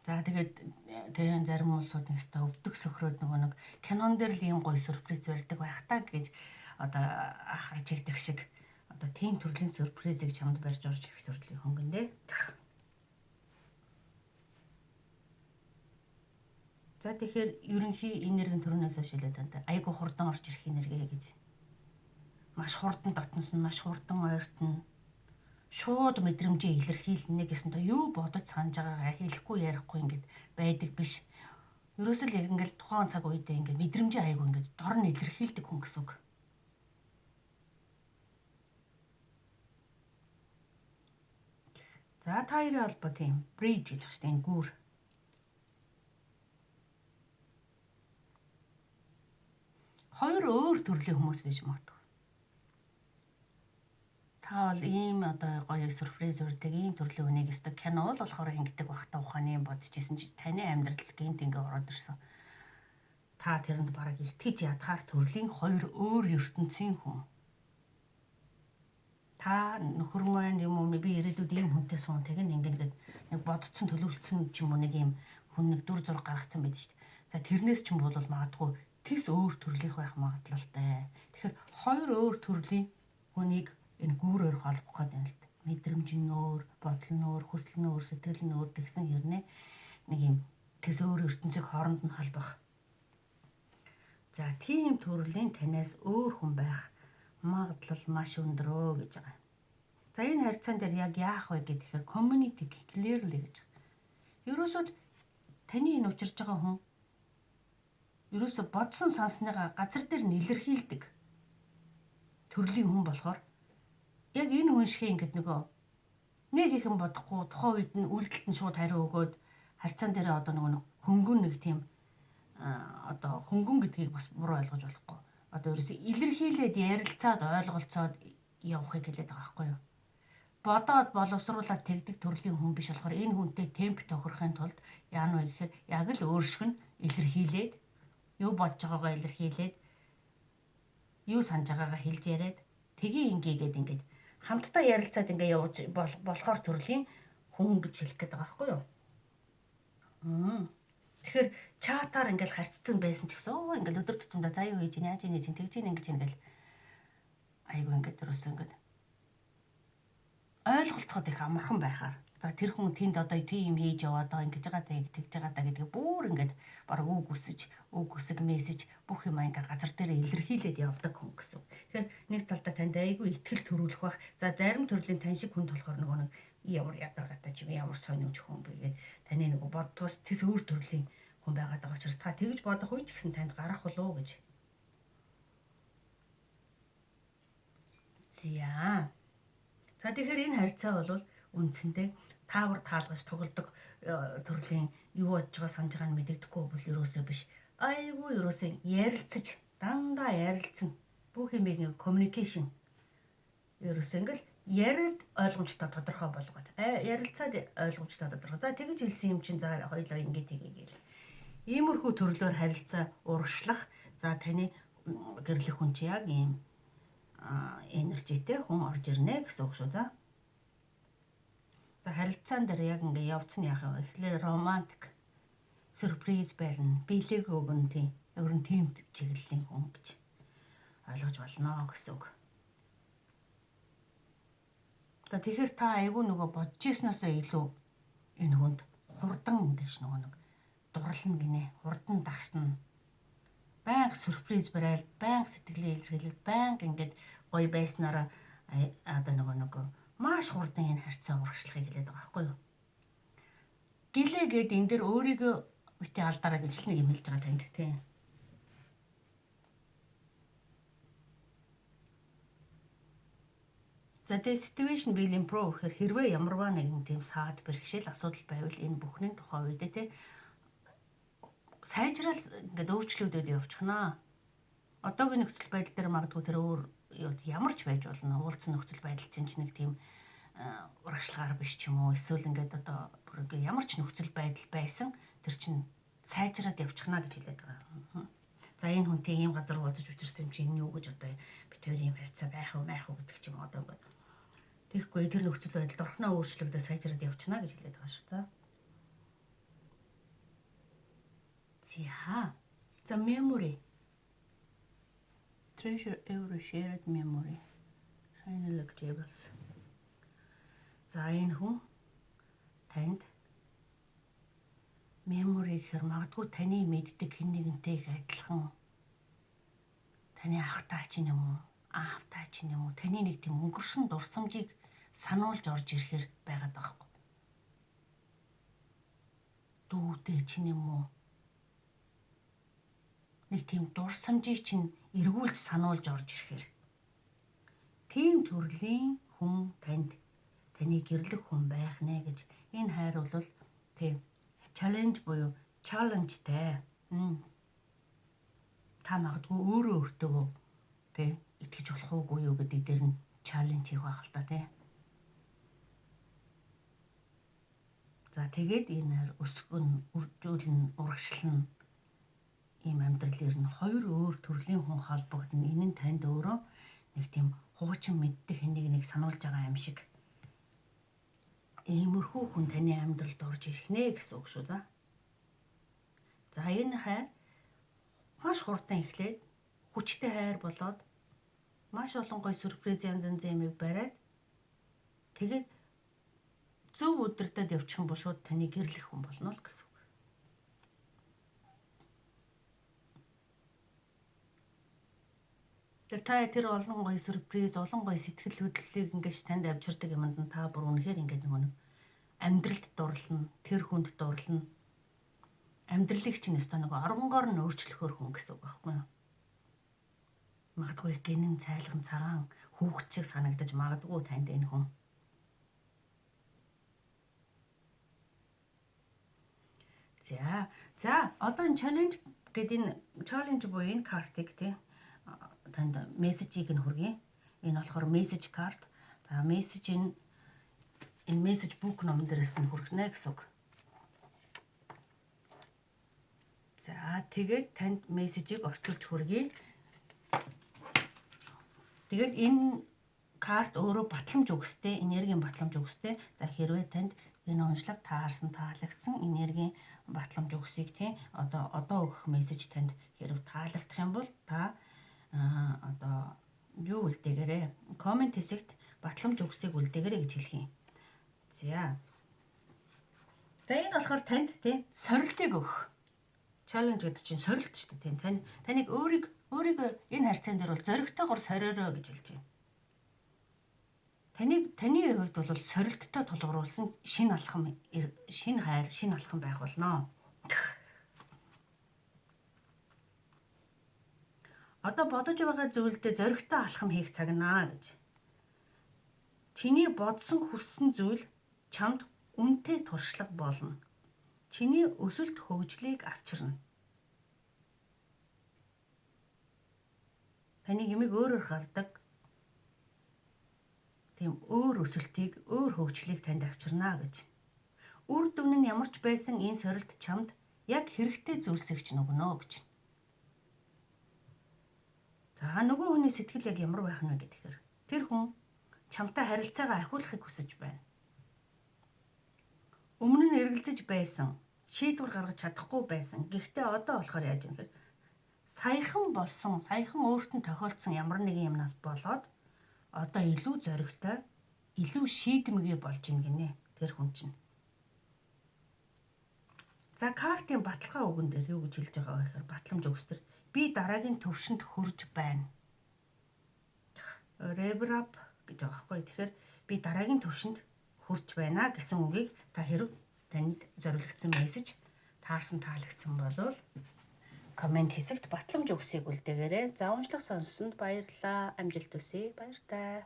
За тэгээд тэгээ зарим улсууд нэг өстө өвдөг сөхрөөд нөгөө нэг кинон дээр л ийм гоё сюрприз барьдаг байх та гэж одоо харж игдэх шиг одоо тийм төрлийн сюрпризийг чамд барьж орж ирэх төрлийн хүн гэндэ. За тэгэхээр ерөнхий энерги төрнөөс хойш хэлээд байна. Айгу хурдан орж ирэх энерги гэж. Маш хурдан дотносон, маш хурдан ойртно. Шууд мэдрэмжээ илэрхийлнэ гэсэн то юу бодож санаж байгаагаа хэлэхгүй ярихгүй ингээд байдаг биш. Ерөөсөө л яг ингээд тухайн цаг үедээ ингээд мэдрэмжээ айгу ингээд дор нь илэрхийлдэг хүн гэсэн үг. За та хоёрын холбоо тийм bridge гэж байна шүү дээ энэ гүүр. Хоёр өөр төрлийн хүмүүс байж магадгүй. Та бол ийм одоо гоё сюрприз өрдөг ийм төрлийн хүнийг өстө кино л болохоор ингэдэг байх та ухааны юм бодож исэн чи таны амьдрал гинт ингээ ороод ирсэн. Та тэрэнд бараг итгэж ядахаар төрлийн хоёр өөр ертөнцийн хүн. Та нөхөр маань юм уу би ирээдүйд ийм хүнтэй суун тэг нь ингэнэ гэд нэг бодцсон төлөвлөсөн ч юм уу нэг ийм хүн нэг дүр зураг гаргацсан байдаг шүү дээ. За тэрнээс ч юм бол магадгүй тэс өөр төрлийнх байх магадлалтай. Тэгэхээр хоёр өөр төрлийн хүнийг энэ гүүрээр холбох гэдэг юм л да. Мэдрэмж нь өөр, бодол нь өөр, хүсэл нь өөр, сэтгэл нь өөр тэгсэн хэрнээ нэг юм тэс өөр ертөнцийг хооронд нь холбох. За тийм төрлийн танаас өөр хүн байх магадлал маш өндрөө гэж байгаа. За энэ харьцаан дээр яг яах вэ гэхээр community clearly гэж. Ерөөсөө таны энэ учирж байгаа хүн ерөөсө бодсон сансныгаа газар дээр нь илэрхийлдэг төрлийн хүн болохоор яг энэ хүн шиг ингээд нөгөө нэг ихэн бодохгүй тухайн үед нь үйлдэлт нь шууд хариу өгөөд харьцаан дээрээ одоо нөгөө нэг хөнгөн нэг тийм одоо хөнгөн гэдгийг бас буруу ойлгож болохгүй. Одоо ерөөсө илэрхийлээд ярилцаад ойлголцоод явахыг хэлээд байгаа байхгүй юу? Бодоод боловсруулаад тэгдэг төрлийн хүн биш болохоор энэ хүнтэй темп тохирохын тулд яана вэ гэхээр яг л өөр шиг нь илэрхийлээд юу бодож байгаагаа илэрхийлээд юу санаж байгаагаа хэлж яриад тгий ингээгээд ингээд хамтдаа ярилцаад ингээ явж болохоор төрлийн хүн гэж хэлэх гээд байгаа байхгүй юу? Тэгэхээр чатаар ингээл харьцсан байсан ч гэсэн оо ингээл өдөр тутамдаа за юу хийж яаж ийн чинь тэгж ийн ингэж ингээл айгу ингээд өрөөсөө ингээд ойлголцоход их амархан байхаар за тэр хүн тэнд одоо тийм хийж яваад байгаа ингэж байгаа даа тэгж байгаа даа гэдгийг бүр ингээд баг үг үсэж үг үсэг мессеж бүх юм ингээ газар дээр илэрхийлээд явдаг хүн гэсэн. Тэгэхээр нэг талдаа танд айгүй итгэл төрүүлэх бах. За зарим төрлийн тань шиг хүнд болохоор нөгөө нэг ямар ядаргатай ч юм ямар сонь үж хүн бэ гээд таны нөгөө боддоос тэс өөр төрлийн хүн байгаад байгаа учраас та тэгж бодох үе ч гэсэн танд гарах болов уу гэж. За. За тэгэхээр энэ харьцаа бол үндсэндээ таавар таалгаж тоглодог төрлийн юу бодож байгаа санаж байгааг нь мэдэгдэхгүй бол ерөөсөө биш. Айгүй ерөөсөө ярилцаж дандаа ярилцсан. Бүх юм нэг communication. Ерөөсөө ингээл яриад ойлгомжтой тодорхой болгоод ярилцаад ойлгомжтой тодорхой. За тэгж хэлсэн юм чинь за хоёлоо ингэ тгий гээл. Иймэрхүү төрлөөр харилцаа урагшлах. За таны гэрлэх хүн чи яг ийм энержитэй хүн орж ирнэ гэсэн үг шүү да. За харилцаан дээр яг ингээ явцсан яах вэ? Эхлээ романтик сюрприз барина, бэлэг өгнө тийм. Өөр нь тийм чиглэлийн хүн гэж ойлгож болно гэсэн үг. За тэгэхээр та айгүй нөгөө бодож ирснээсээ илүү энэ хүнд хурдан гэж нөгөө нэг дурлна гинэ, хурдан дагсна. Байнга сюрприз барайл, байнга сэтгэлээ илэрхийлэл, байнга ингээд гоё байснараа одоо нөгөө нэг маш хурдан энэ харьцаа урагшлахыг хэлээд байгаа байхгүй юу? Гэлээ гээд энэ дэр өөрийгөө битээ алдаарай гэж л нэг юм хэлж байгаа танд тийм. За тэгээ situation will improve гэхээр хэрвээ ямарваа нэгэн тийм саад бэрхшээл асуудал байвал энэ бүхний тухайн үедээ те сайжрал ингээд өөрчлөгдөд явчихнаа. Одоогийн нөхцөл байдал дээр магадгүй тэр өөр ямар ч байж болно. Уулзсан нөхцөл байдал чинь ч нэг тийм урагшлагаар биш ч юм уу. Эсвэл ингээд одоо бүр ингээд ямар ч нөхцөл байдал байсан тэр чинь сайжраад явчихна гэж хэлээд байгаа. За энэ хүнтэй ийм газар уулзаж учирсан юм чи энэ юу гэж одоо бид хоёр ийм харьцаа байх уу майх уу гэдэг ч юм одоо ингээд. Тэгэхгүй тэр нөхцөл байдалд орхноо өөрчлөгдөд сайжраад явчихна гэж хэлээд байгаа шүү. За. За. За memory. Treasure every shared memory. Shine like jewels. За энэ хүн танд memory гэхэр магадгүй таны мэддэг хэн нэгэнтэй их адилхан таны ахтай ч юм уу, аавтай ч юм уу, таны нэг тийм өнгөрсөн дурсамжийг сануулж орж ирэхээр байгаад байгаа хгүй. Дүүтэй ч юм уу, нэг тийм дурсамжийг чинь эргүүлж сануулж орж ирэхээр тийм төрлийн хүн танд таны гэрлэх хүн байх нэ гэж энэ хайр бол тийм challenge буюу challenge-тай. Та магадгүй өөрөө өөртөө тий итгэж болох уугүй юу гэдэг дээр нь challenge хийх байх л та тий. За тэгээд энэ хайр өсгөн, үржүүлнэ, урагшлна. Ийм амьдрал ирнэ. Хоёр өөр төрлийн хүн холбогдно. Энэ нь танд өөрөө нэг тийм хуучин мэддэг хэнийг нэг сануулж байгаа юм шиг. Иймэрхүү хүн таны амьдралд орж ирэх нэ гэсэн үг шүү. За. За энэ хайр маш хурдан эхлээд хүчтэй хайр болоод маш олон гоё сюрприз янз янзын юмыг бариад тэгээд зөв өдөртөд явчих юм бол шууд таны гэрлэх хүн болно л гэсэн үг. Тэр та тэр олон гоё сюрприз, олон гоё сэтгэл хөдлөлийг ингэж танд авчирдаг юмд нь та бүр үнэхээр ингээд нөгөө амьдралд дурлна, тэр хүнд дурлна. Амьдралыг чинь өстой нөгөө оргонгоор нь өөрчлөхөөр хүн гэсэн үг байхгүй юу? Магадгүй гинэн цайлган цагаан хүүхэд шиг санагдаж магадгүй танд энэ хүн. За, за одоо энэ challenge гэдэг энэ challenge буюу энэ картыг тий танд мессежийг нь хүргэе. Энэ болохоор мессеж карт. За мессеж энэ мессеж book номон дээрээс нь хүргэнэ гэсэн үг. За тэгээд танд мессежийг орчуулж хүргэе. Тэгээд энэ карт өөрөө батламж үгстэй, энергийн батламж үгстэй. За хэрвээ танд энэ онцлог таарсан, таалагдсан энергийн батламж үгсийг тий одоо өгөх мессеж танд хэрв таалагдах юм бол та одоо юу үлдээгээрэй. Коммент хэсэгт батламж үгсийг үлдээгээрэй гэж хэлэх юм. За. За энэ болохоор танд тий сорилтыг өгөх. Challenge гэдэг чинь сорилт шүү дээ тий. Таныг өөрийгөө энэ харьцаан дээр бол зоригтойгоор сориорой гэж хэлж байна. Таны хувьд бол сорилттой тулгуурласан шинэ алхам, шинэ хайр, шинэ алхам байх болно. Одоо бодож байгаа зүйлдээ зоригтой алхам хийх цаг наа гэж. Чиний бодсон хүссэн зүйл чамд үнэтэй туршлага болно. Чиний өсөлт хөгжлийг авчирна. Таны юмыг өөрөөр хардаг тийм өөр өсөлтийг, өөр хөгжлийг танд авчирна гэж. Үр дүн нь ямар ч байсан энэ сорилт чамд яг хэрэгтэй зүйлсийг ч өгнө гэж. За нөгөө хүний сэтгэл яг ямар байх нь вэ гэхээр тэр хүн чамтай харилцаагаа ахиулахыг хүсэж байна. Өмнө нь эргэлзэж байсан, шийдвэр гаргаж чадахгүй байсан. Гэхдээ одоо болохоор яаж юм гэхээр саяхан болсон, саяхан өөрт нь тохиолдсон ямар нэгэн юмнаас болоод одоо илүү зоригтой, илүү шийдэмгий болж ийн гинэ тэр хүн чинь. За картын баталгаа үгэн дээр юу гэж хэлж байгаа вэ гэхээр батламж өгстөр би дараагийн төвшөнд хүрж байна. Level up гэж байгаа байхгүй. Тэгэхээр би дараагийн төвшөнд хүрч байна гэсэн үгийг та хэрв танд зориулагдсан мессеж таарсан таалагдсан болвол коммент хэсэгт батламж үгсийг үлдээгээрэй. За уншлах сонссонд баярлалаа. Амжилт хүсье. Баяртай.